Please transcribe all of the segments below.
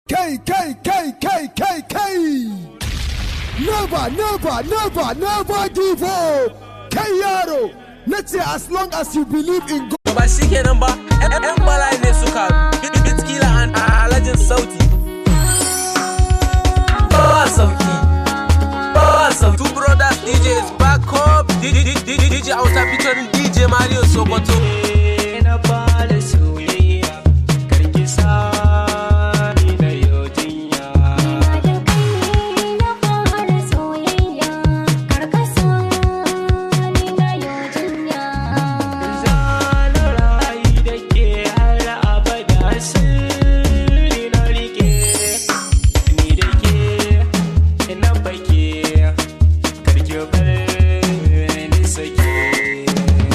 Kai, kai, kai, kai, kai, kai! Never, never, never, never give up! Kai yaro, let's say as long as you believe in God. Ba shi kenan ba, 'yan bala'i ne suka Bitkila and Alhajin Sauti. Ba sauki. Ba sauki. Two Brothers DJ is back up. DJ Auta featuring DJ Mario Sokoto. Na fara soyayya, karki sani na yo jinya. Ina da kai na fara soyayya, karkasa ni na yo jinya. Zana rayu da ke har abada, sirri na rike ni da ke na fake, karki bar ni sake.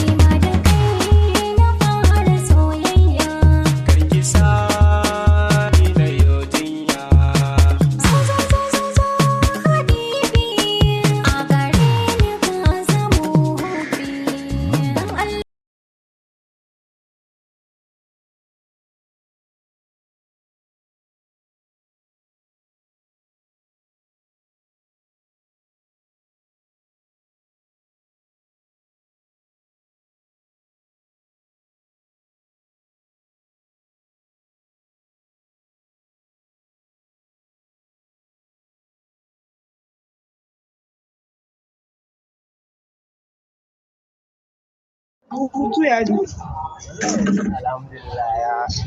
Ina da kai na fara soyayya, Karki sani na yo jinya. Zo zo zo zo zo habibi, a gare ni ka zamo hubbi. Dan Allah. Hutu ya ji? Alhamdulillah,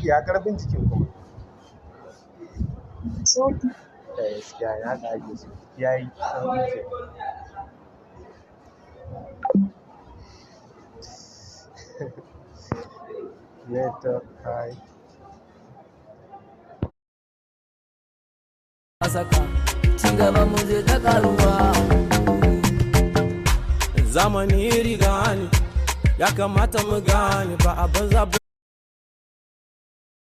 ya karfin jikin kuma? Sauki. Da gaskiya ne, haka ake so. Ya yi sauki ke. Network high. Saka ci gaba, mu je ta karuwa. Zamani riga ne, ya kamata mu gane ba a banza ba.